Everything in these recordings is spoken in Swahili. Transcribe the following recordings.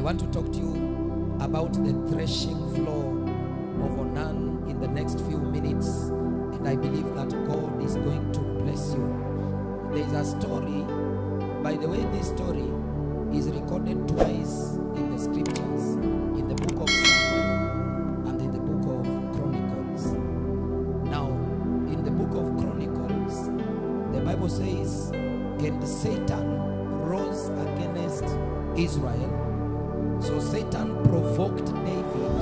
want to talk to you about the threshing floor of Ornan in the next few minutes, and I believe that God is going to bless you. There is a story, by the way, this story is recorded twice in the scriptures, in the book of Samuel and in the book of Chronicles. Now, in the book of Chronicles, the Bible says, and Satan rose against Israel. So Satan provoked David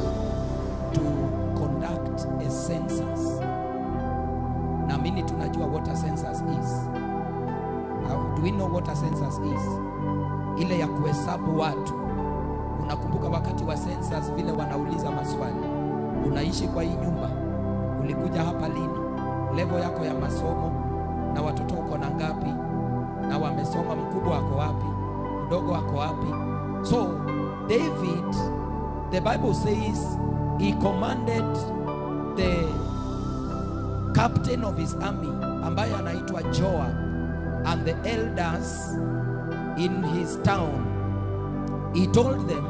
to conduct a census. Naamini tunajua what a census is. Do we know what a census is? Ile ya kuhesabu watu. Unakumbuka wakati wa census vile wanauliza maswali. Unaishi kwa hii nyumba? Ulikuja hapa lini? Level yako ya masomo, na watoto uko na ngapi? Na wamesoma, mkubwa wako wapi? Mdogo wako wapi? So David, the Bible says, he commanded the captain of his army, ambaye anaitwa Joab, and the elders in his town. He told them,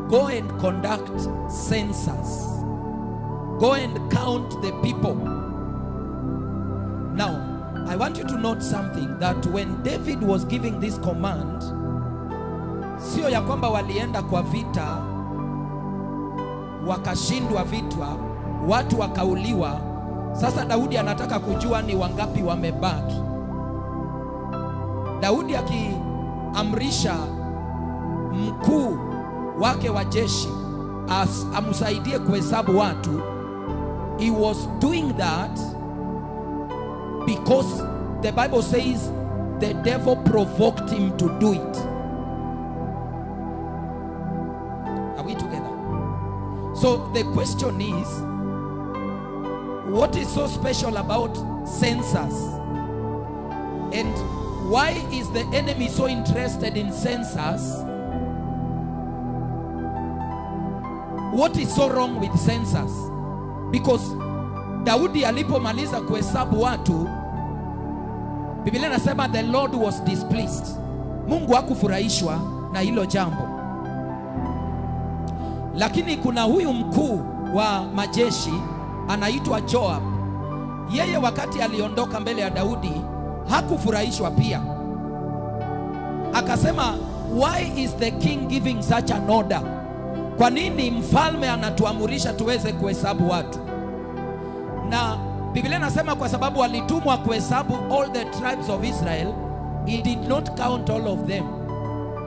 go and conduct census. Go and count the people. Now, I want you to note something, that when David was giving this command, sio ya kwamba walienda kwa vita, wakashindwa vita, watu wakauliwa. Sasa Daudi anataka kujua ni wangapi wamebaki. Daudi akiamrisha mkuu wake wa jeshi amsaidie kuhesabu watu, he was doing that because the Bible says the devil provoked him to do it. Are we together? So the question is, what is so special about census? And why is the enemy so interested in census? What is so wrong with census? Because Daudi alipomaliza kuhesabu watu, Biblia inasema the Lord was displeased. Mungu hakufurahishwa na hilo jambo. Lakini kuna huyu mkuu wa majeshi anaitwa Joab. Yeye wakati aliondoka mbele ya Daudi hakufurahishwa pia. Akasema, why is the king giving such an order? Kwa nini mfalme anatuamurisha tuweze kuhesabu watu? Na Biblia inasema kwa sababu alitumwa kuhesabu all the tribes of Israel, he did not count all of them.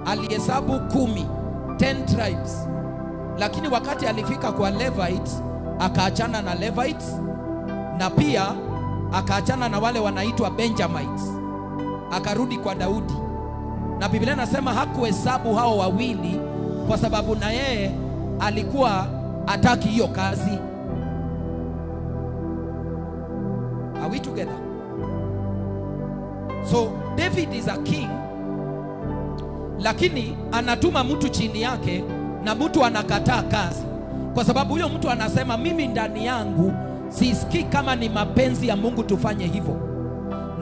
Alihesabu 10, 10 tribes. Lakini wakati alifika kwa Levites, akaachana na Levites, na pia akaachana na wale wanaitwa Benjamites. Akarudi kwa Daudi. Na Biblia inasema hakuhesabu hao wawili kwa sababu na yeye alikuwa hataki hiyo kazi. Are we together? So David is a king, lakini anatuma mtu chini yake na mtu anakataa kazi. Kwa sababu huyo mtu anasema mimi ndani yangu sisikii kama ni mapenzi ya Mungu tufanye hivyo.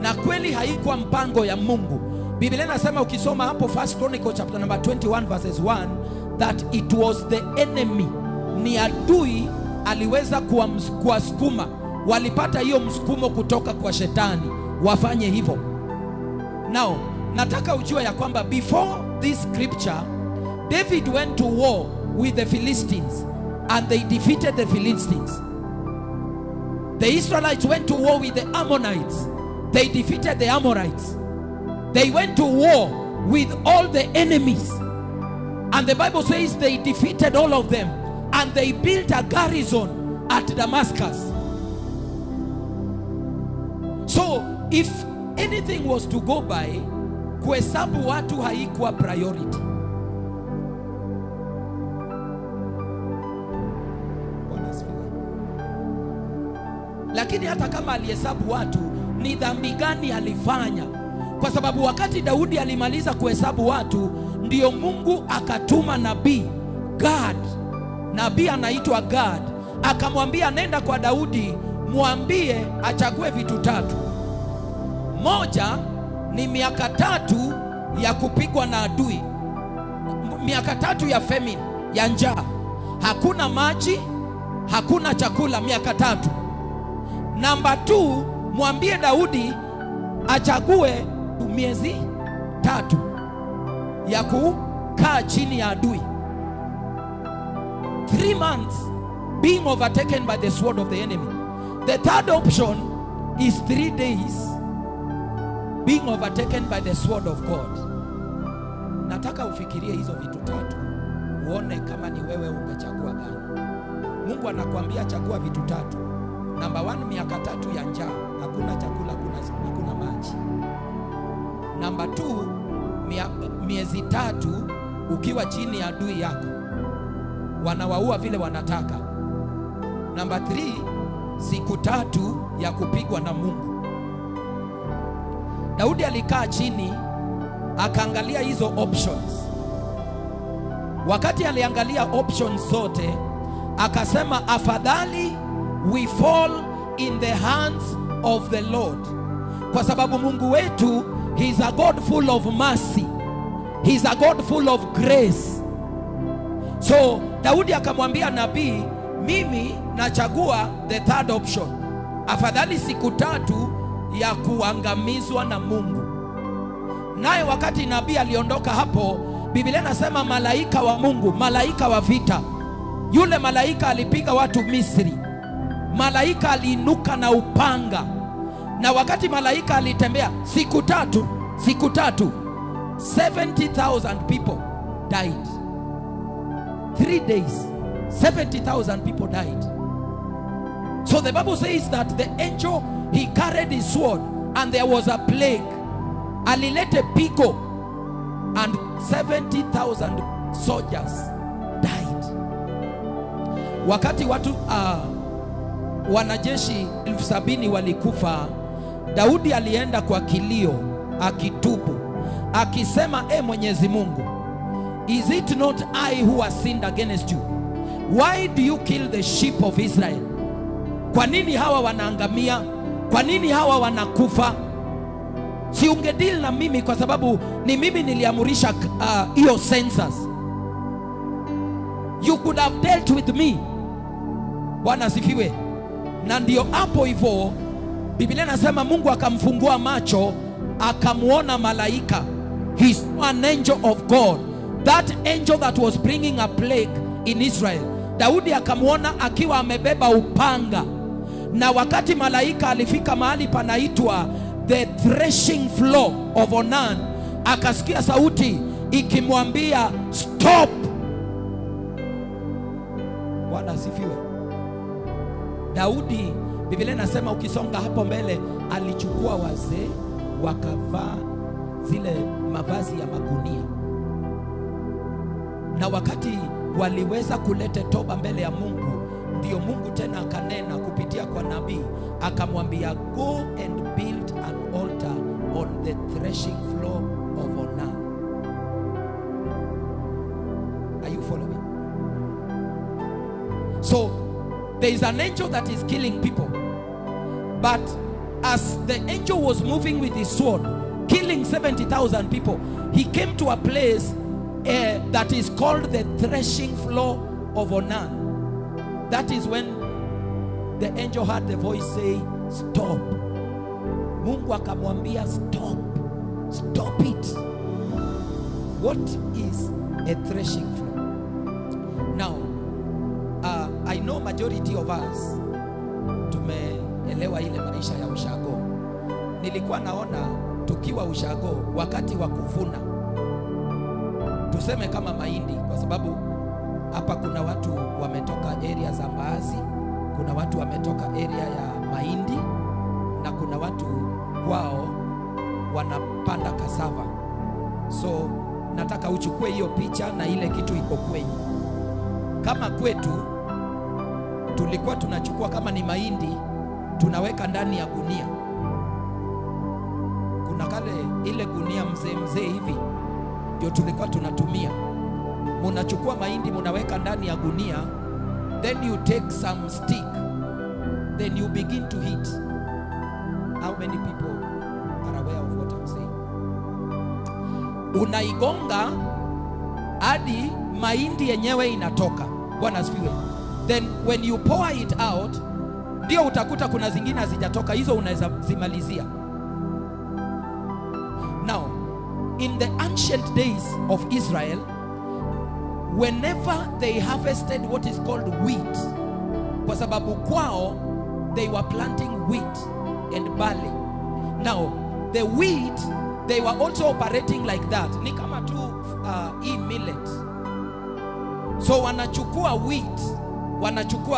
Na kweli haikuwa mpango ya Mungu. Biblia inasema ukisoma hapo 1 Chronicles chapter number 21 verses 1 that it was the enemy, ni adui aliweza kuwasukuma. Walipata hiyo msukumo kutoka kwa shetani wafanye hivyo. Now, nataka ujue ya kwamba before this scripture, David went to war with the Philistines and they defeated the Philistines. The Israelites went to war with the Ammonites. They defeated the Amorites. They went to war with all the enemies. And the Bible says they defeated all of them. And they built a garrison at Damascus. So, if anything was to go by, kuhesabu watu haikuwa priority. Lakini hata kama alihesabu watu, ni dhambi gani alifanya? Kwa sababu wakati Daudi alimaliza kuhesabu watu, ndiyo Mungu akatuma nabii Gad. Nabii anaitwa Gad. Akamwambia nenda kwa Daudi, mwambie achague vitu tatu. Moja ni miaka 3 ya kupigwa na adui. Miaka 3 ya famine, ya njaa. Hakuna maji, hakuna chakula, miaka 3. Namba 2, mwambie Daudi achague miezi 3 ya kukaa chini ya adui. 3 months being overtaken by the sword of the enemy. The third option is 3 days being overtaken by the sword of God. Nataka ufikirie hizo vitu 3, uone kama ni wewe ungechagua gani. Mungu anakuambia chagua vitu 3. Namba 1, miaka 3 ya njaa, hakuna chakula, hakuna maji. Namba 2, miezi 3 ukiwa chini ya adui yako, wanawaua vile wanataka. Namba 3, siku 3 ya kupigwa na Mungu. Daudi alikaa chini akaangalia hizo options. Wakati aliangalia options zote, akasema afadhali we fall in the hands of the Lord. Kwa sababu Mungu wetu, he is a God full of mercy. He is a God full of grace. So Daudi akamwambia nabii, mimi nachagua the third option. Afadhali siku 3 ya kuangamizwa na Mungu. Naye wakati nabii aliondoka hapo, Biblia inasema malaika wa Mungu, malaika wa vita, yule malaika alipiga watu Misri. Malaika aliinuka na upanga. Na wakati malaika alitembea siku tatu, 70,000 people died. 3 days, 70,000 people died. So the Bible says that the angel, he carried his sword and there was a plague. Alilete pigo and 70,000 soldiers died. Wakati watu wanajeshi 70,000 walikufa, Daudi alienda kwa kilio akitubu akisema, e Mwenyezi Mungu, is it not I who has sinned against you? Why do you kill the sheep of Israel? Kwa nini hawa wanaangamia? Kwa nini hawa wanakufa? Si ungedeal na mimi, kwa sababu ni mimi niliamurisha hiyo census. You could have dealt with me. Bwana asifiwe. Na ndio hapo hivyo Biblia inasema Mungu akamfungua macho, akamuona malaika. He saw an angel of God. That angel that was bringing a plague in Israel. Daudi akamuona akiwa amebeba upanga. Na wakati malaika alifika mahali panaitwa the threshing floor of Onan, akasikia sauti ikimwambia stop. Bwana asifiwe. Daudi, Biblia inasema ukisonga hapo mbele, alichukua wazee wakavaa zile mavazi ya magunia. Na wakati waliweza kuleta toba mbele ya Mungu, ndio Mungu tena akanena kupitia kwa nabii, akamwambia go and build an altar on the threshing floor of Onan. Are you following? So there is an angel that is killing people. But as the angel was moving with his sword, killing 70,000 people, he came to a place that is called the threshing floor of Onan. That is when the angel heard the voice say, stop. Mungu akamwambia stop. Stop it. What is a threshing floor? Now, I know majority of us tumeelewa ile maisha ya ushago. Nilikuwa naona tukiwa ushago wakati wa kuvuna, tuseme kama mahindi, kwa sababu hapa kuna watu wametoka area za mbaazi, kuna watu wametoka area ya mahindi, na kuna watu wao wanapanda cassava. So nataka uchukue hiyo picha na ile kitu iko kwenyu. Kama kwetu tulikuwa tunachukua kama ni mahindi, tunaweka ndani ya gunia. Kuna kale ile gunia mzee mzee hivi ndio tulikuwa tunatumia. Munachukua mahindi munaweka ndani ya gunia, then you take some stick, then you begin to hit. How many people are aware of what I'm saying? Unaigonga hadi mahindi yenyewe inatoka. Bwana asifiwe. Then when you pour it out, ndio utakuta kuna zingine hazijatoka, hizo unaweza zimalizia. Now, in the ancient days of Israel, whenever they harvested what is called wheat, kwa sababu kwao they were planting wheat and barley. Now, the wheat, they were also operating like that. Ni kama tu millet. So wanachukua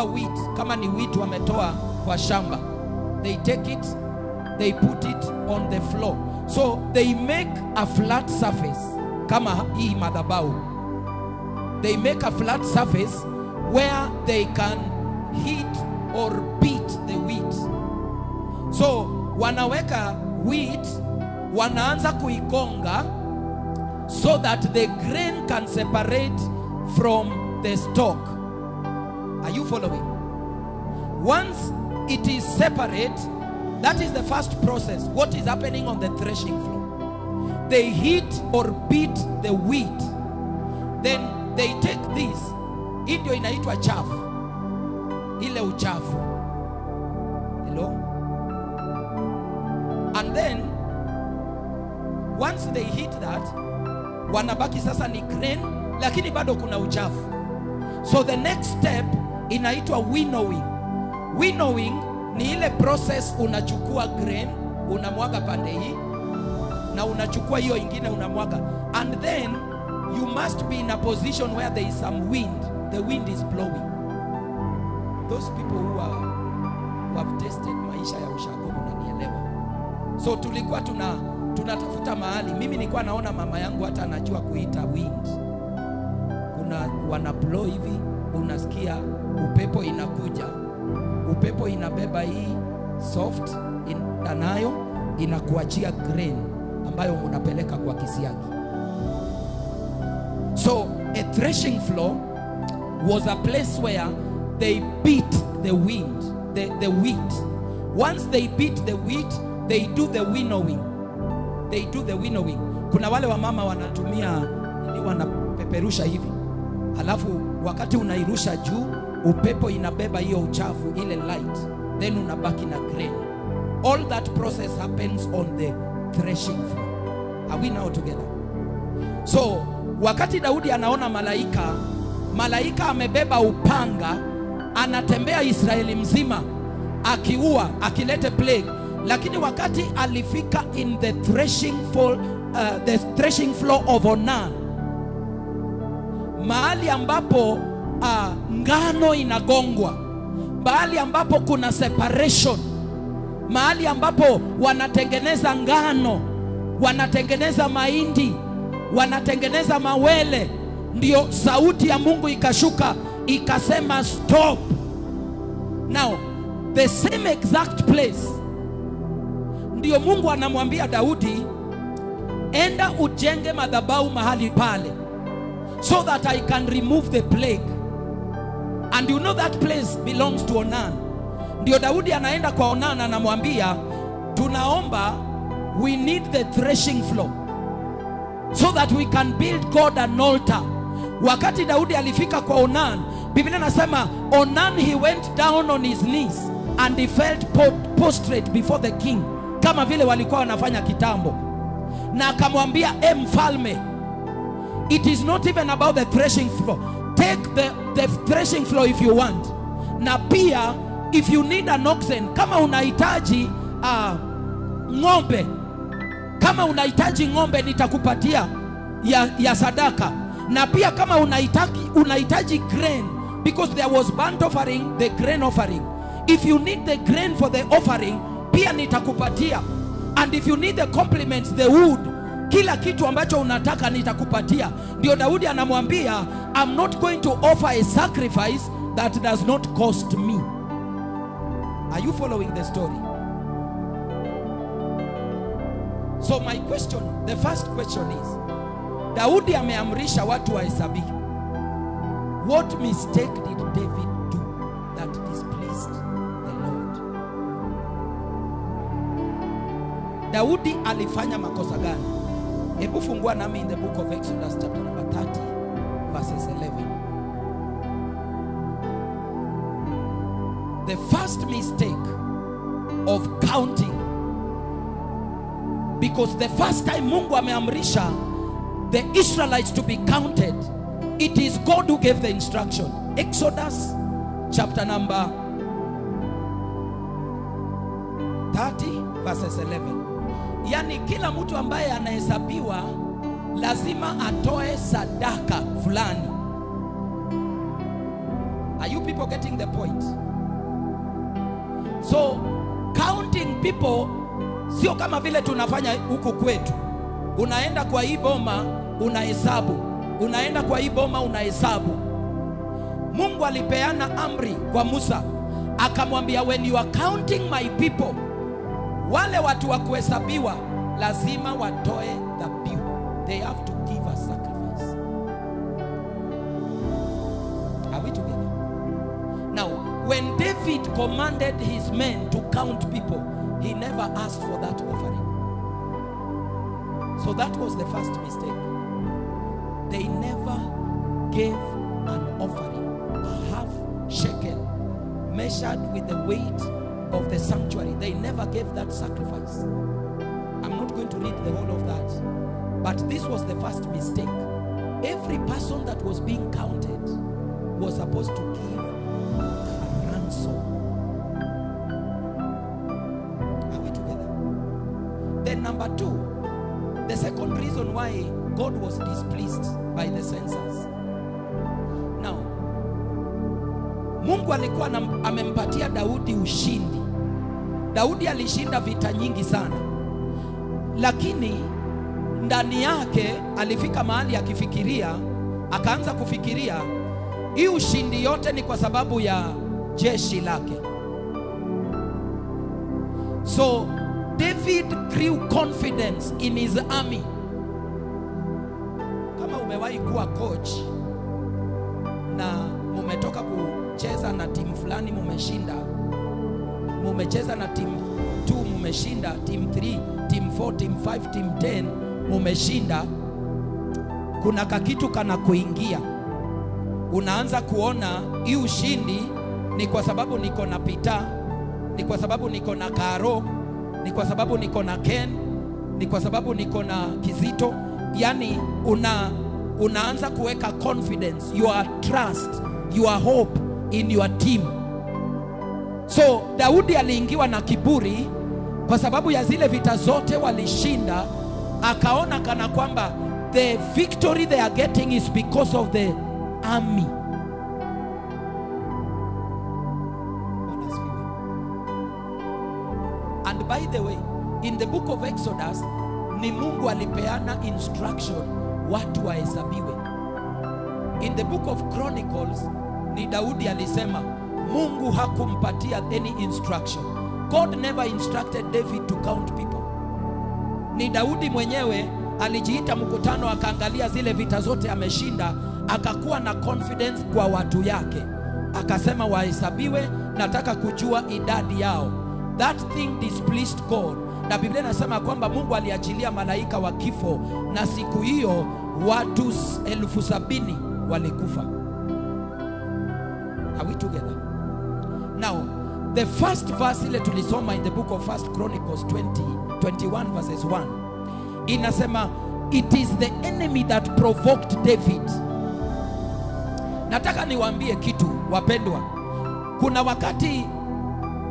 wheat, kama ni wheat wametoa kwa shamba. They take it, they put it on the floor. So they make a flat surface, kama hii madhabahu. They make a flat surface where they can hit or beat the wheat. So wanaweka wheat, wanaanza kuigonga so that the grain can separate from the stalk. Are you following? Once it is separate, that is the first process. What is happening on the threshing floor? They hit or beat the wheat. Then they take this. Hii ndio inaitwa chafu. Ile uchafu. Hello? And then once they hit that, wanabaki sasa ni grain, lakini bado kuna uchafu. So the next step inaitwa winnowing. Winnowing ni ile process unachukua grain, unamwaga pande hii, na unachukua hiyo ingine unamwaga. And then you must be in a position where there is some wind. The wind is blowing. Those people who have tested maisha ya ushago mnanielewa. So tulikuwa tunatafuta mahali. Mimi nilikuwa naona mama yangu hata anajua kuita wind. Kuna wana blow hivi, unasikia upepo inakuja. Upepo inabeba hii soft nayo inakuachia grain ambayo unapeleka kwa kisiagi. So a threshing floor was a place where they beat the wind, the wheat. Once they beat the wheat, they do the winnowing. They do the winnowing. Kuna wale wa mama wanatumia, wanapeperusha hivi. Alafu wakati unairusha juu, upepo inabeba hiyo uchafu, ile light. Then unabaki na grain. All that process happens on the threshing floor. Are we now together? So wakati Daudi anaona malaika, malaika amebeba upanga, anatembea Israeli mzima, akiua, akilete plague. Lakini wakati alifika in the threshing floor, the threshing floor of Onan, mahali ambapo ngano inagongwa, mahali ambapo kuna separation, mahali ambapo wanatengeneza ngano, wanatengeneza mahindi, wanatengeneza mawele, ndio sauti ya Mungu ikashuka ikasema stop. Now the same exact place ndio Mungu anamwambia Daudi, enda ujenge madhabahu mahali pale so that I can remove the plague. And you know that place belongs to Onan. Ndio Daudi anaenda kwa Onan anamwambia, tunaomba, we need the threshing floor so that we can build God an altar. Wakati Daudi alifika kwa Onan, Biblia inasema Onan, he went down on his knees and he felt prostrate before the king, kama vile walikuwa wanafanya kitambo. Na akamwambia, e mfalme, it is not even about the threshing floor. Take the threshing floor if you want. Na pia if you need an oxen, kama unahitaji ng'ombe, kama unahitaji ng'ombe nitakupatia ya sadaka. Na pia kama unahitaji grain, because there was burnt offering, the grain offering. If you need the grain for the offering, pia nitakupatia. And if you need the complements, the wood, kila kitu ambacho unataka nitakupatia. Ndio Daudi anamwambia, I'm not going to offer a sacrifice that does not cost me. Are you following the story? So my question, the first question is, Daudi ameamrisha watu wahesabike. What mistake did David do that displeased the Lord? Daudi alifanya makosa gani? Hebu fungua nami in the book of Exodus chapter number 30. verses 11. The first mistake of counting, because the first time Mungu ameamrisha the Israelites to be counted, it is God who gave the instruction. Exodus chapter number 30 verses 11. Yani kila mtu ambaye anahesabiwa lazima atoe sadaka fulani. Are you people getting the point? So counting people sio kama vile tunafanya huku kwetu. Unaenda kwa hii boma unahesabu, unaenda kwa hii boma unahesabu. Mungu alipeana amri kwa Musa, akamwambia when you are counting my people, wale watu wa kuhesabiwa lazima watoe dhabihu. They have to give a sacrifice. Are we together? Now, when David commanded his men to count people, he never asked for that offering. So that was the first mistake. They never gave an offering, a half shekel, measured with the weight of the sanctuary. They never gave that sacrifice. I'm not going to read the whole of that. But this was the first mistake. Every person that was being counted was supposed to give a ransom. Are we together? Then number two, the second reason why God was displeased by the census. Now, Mungu alikuwa amempatia Daudi ushindi. Daudi alishinda vita nyingi sana. Lakini ndani yake alifika mahali akifikiria, akaanza kufikiria hii ushindi yote ni kwa sababu ya jeshi lake. So David grew confidence in his army. Kama umewahi kuwa coach na mumetoka kucheza na timu fulani mumeshinda, mumecheza na team 2 mumeshinda, team 3, team 4, team 5, team 10 mumeshinda, kuna kakitu kana kuingia. Unaanza kuona hii ushindi ni kwa sababu niko na Peter, ni kwa sababu niko na Karo, ni kwa sababu niko na Ken, ni kwa sababu niko na Kizito. Yani unaanza kuweka confidence, your trust, your hope in your team. So Daudi aliingiwa na kiburi kwa sababu ya zile vita zote walishinda. Akaona kana kwamba the victory they are getting is because of the army. And by the way, in the book of Exodus, ni Mungu alipeana instruction watu wahesabiwe. In the book of Chronicles, ni Daudi alisema Mungu hakumpatia any instruction. God never instructed David to count people. Ni Daudi mwenyewe alijiita mkutano, akaangalia zile vita zote ameshinda, akakuwa na confidence kwa watu yake. Akasema wahesabiwe, nataka kujua idadi yao. That thing displeased God. Na Biblia inasema kwamba Mungu aliachilia malaika wa kifo, na siku hiyo watu 70,000 walikufa. Are we together? Now, the first verse ile tulisoma in the book of 1 Chronicles 20, 21 verses 1. Inasema, it is the enemy that provoked David. Nataka niwaambie kitu wapendwa. Kuna wakati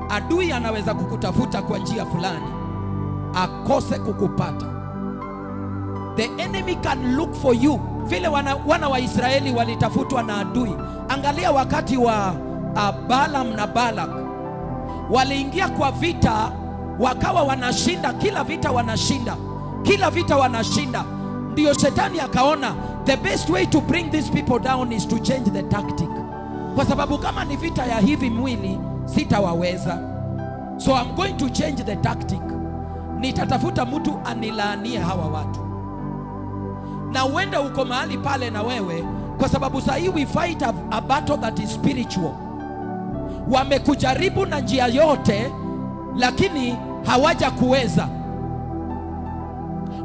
adui anaweza kukutafuta kwa njia fulani, akose kukupata. The enemy can look for you. Vile wana wa Israeli walitafutwa na adui. Angalia wakati wa Balaam na Balak. Waliingia kwa vita, wakawa wanashinda, kila vita wanashinda, kila vita wanashinda. Ndio shetani akaona the best way to bring these people down is to change the tactic. Kwa sababu kama ni vita ya hivi mwili, sitawaweza. So I'm going to change the tactic. Nitatafuta mtu anilaanie hawa watu. Na uende uko mahali pale na wewe, kwa sababu saa hii we fight a battle that is spiritual. Wamekujaribu na njia yote, lakini hawaja kuweza.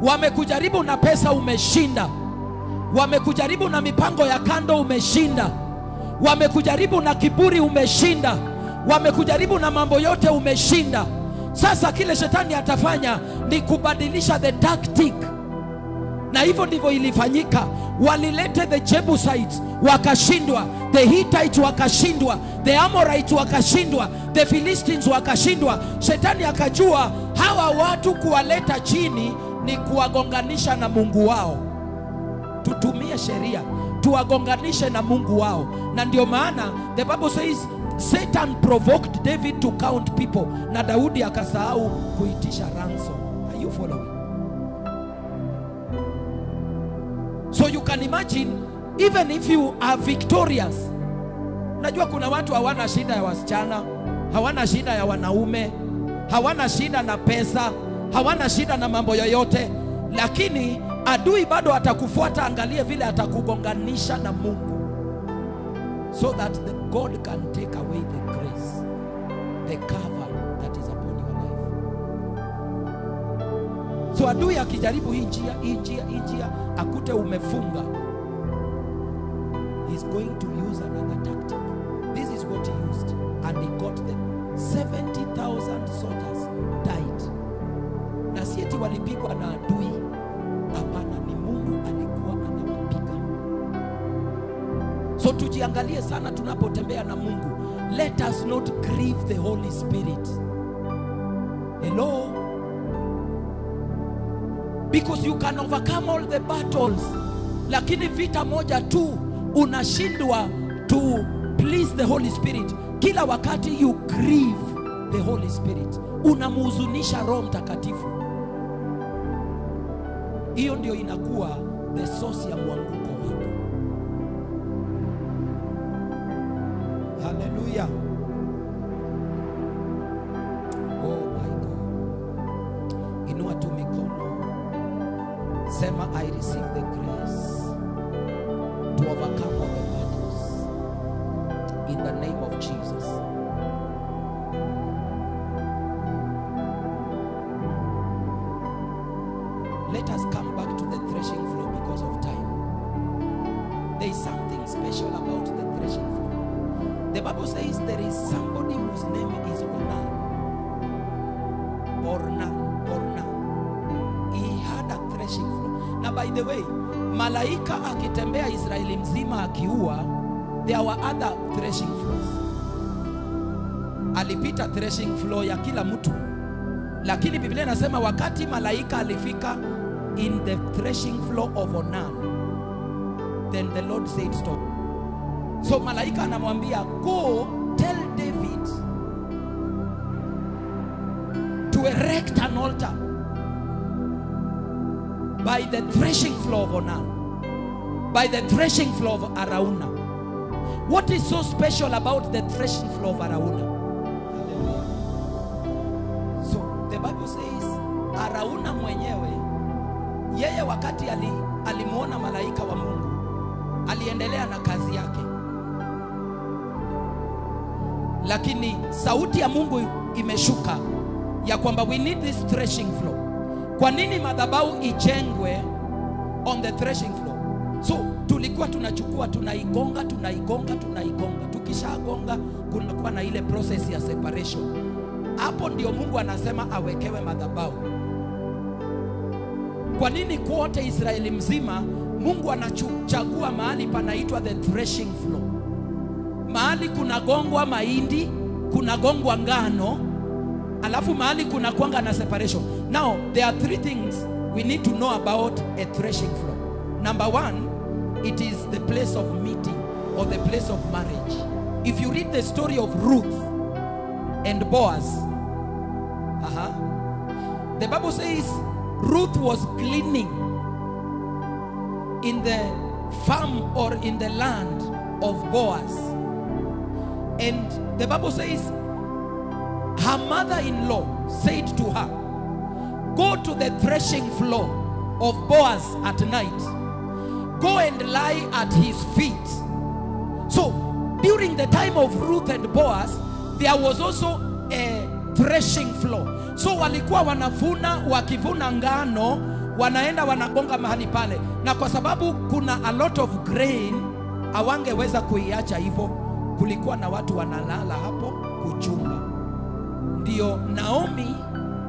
Wamekujaribu na pesa umeshinda. Wamekujaribu na mipango ya kando, umeshinda. Wamekujaribu na kiburi, umeshinda. Wamekujaribu na mambo yote, umeshinda. Sasa kile shetani atafanya ni kubadilisha the tactic. Na hivyo ndivyo ilifanyika. Walilete the Jebusites, wakashindwa. The Hittites wakashindwa. The Amorites wakashindwa. The Philistines wakashindwa. Shetani akajua hawa watu kuwaleta chini ni kuwagonganisha na Mungu wao. Tutumie sheria tuwagonganishe na Mungu wao. Na ndio maana the Bible says Satan provoked David to count people, na Daudi akasahau kuitisha ransom. Are you following? So you can imagine, even if you are victorious. Najua kuna watu hawana shida ya wasichana, hawana shida ya wanaume, hawana shida na pesa, hawana shida na mambo yoyote, lakini adui bado atakufuata. Angalie vile atakugonganisha na Mungu, so that the God can take away the grace, the cover that is upon your life. So adui akijaribu hii njia, hii njia, hii njia, akute umefunga, he's going to use another tactic. This is what he used, and he got them. 70,000 soldiers died. Na si eti walipigwa na adui. Hapana, ni Mungu alikuwa anawapiga. So tujiangalie sana tunapotembea na Mungu. Let us not grieve the Holy Spirit. Hello? Because you can overcome all the battles, lakini vita moja tu unashindwa to please the Holy Spirit. Kila wakati you grieve the Holy Spirit, unamuhuzunisha Roho Mtakatifu. Hiyo ndio inakuwa the source ya mwanguko wako. Hallelujah. Oh my God. Inua tu mikono. Sema, I receive the grace to overcome all the battles in the name of Jesus. Let us come back to the threshing floor because of time. There is something special about the threshing floor. The Bible says there is somebody whose name is Ornan. Ornan, Ornan. He had a threshing floor. Now by the way, malaika akitembea Israeli mzima akiua, there were other threshing floors. Alipita threshing floor ya kila mtu. Lakini Biblia inasema wakati malaika alifika in the threshing floor of Onan, then the Lord said stop. So malaika anamwambia, go tell David to erect an altar by the threshing floor of Onan, by the threshing floor of Araunah. What is so special about the threshing floor of Araunah? Hallelujah. So the Bible says Araunah mwenyewe, yeye wakati alimuona malaika wa Mungu, aliendelea na kazi yake. Lakini sauti ya Mungu imeshuka ya kwamba we need this threshing floor. Kwa nini madhabahu ijengwe on the threshing floor? So tulikuwa tunachukua, tunaigonga, tunaigonga, tunaigonga. Tukishagonga kunakuwa na ile process ya separation. Hapo ndio Mungu anasema awekewe madhabahu. Kwa nini kote Israeli mzima Mungu anachagua mahali panaitwa the threshing floor? Mahali kunagongwa mahindi, kunagongwa ngano, alafu mahali kuna kwanga na separation. Now there are three things we need to know about a threshing floor. Number one, it is the place of meeting or the place of marriage. If you read the story of Ruth and Boaz, the Bible says Ruth was gleaning in the farm or in the land of Boaz. And the Bible says her mother-in-law said to her, go to the threshing floor of Boaz at night. Go and lie at his feet. So during the time of Ruth and Boaz, there was also a threshing floor. So walikuwa wanavuna, wakivuna ngano, Wanaenda wanagonga mahali pale, na kwa sababu kuna a lot of grain, hawangeweza kuiacha hivyo. Kulikuwa na watu wanalala hapo kuchunga. Ndio Naomi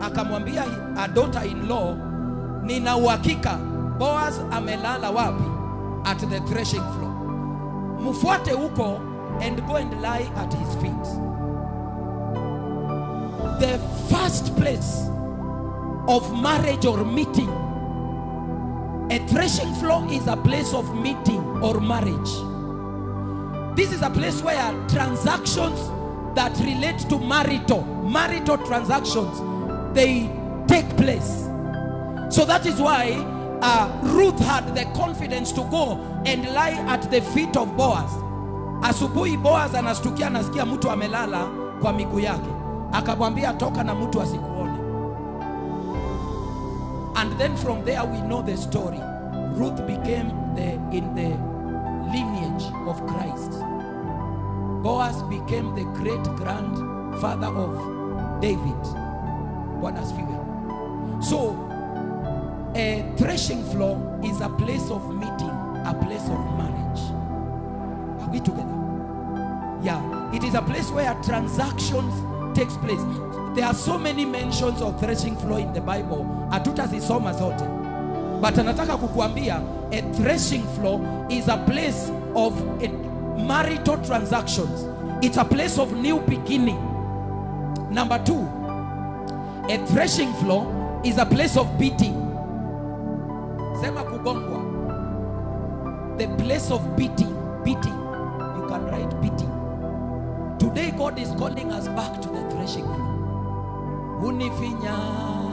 akamwambia a daughter in law, nina uhakika Boaz amelala wapi? At the threshing floor. Mfuate huko and go and lie at his feet. The first place of marriage or meeting. A threshing floor is a place of meeting or marriage. This is a place where transactions that relate to marital transactions, they take place. So that is why Ruth had the confidence to go and lie at the feet of Boaz. Asubuhi Boaz anastukia, anasikia mtu amelala kwa miguu yake. Akamwambia toka na mtu asikuone. And then from there we know the story. Ruth became in the lineage of Christ. Boaz became the great grandfather of David. Bwana asifiwe. So a threshing floor is a place of meeting, a place of marriage. Are we together? Yeah, it is a place where transactions takes place. There are so many mentions of threshing floor in the Bible. Hatutazisoma zote. But anataka kukuambia, a threshing floor is a place of marital transactions. It's a place of new beginning. Number two, a threshing floor is a place of beating. Sema kugongwa. The place of beating. Beating. You can write beating. Today God is calling us back to the threshing floor. Unifinyanga.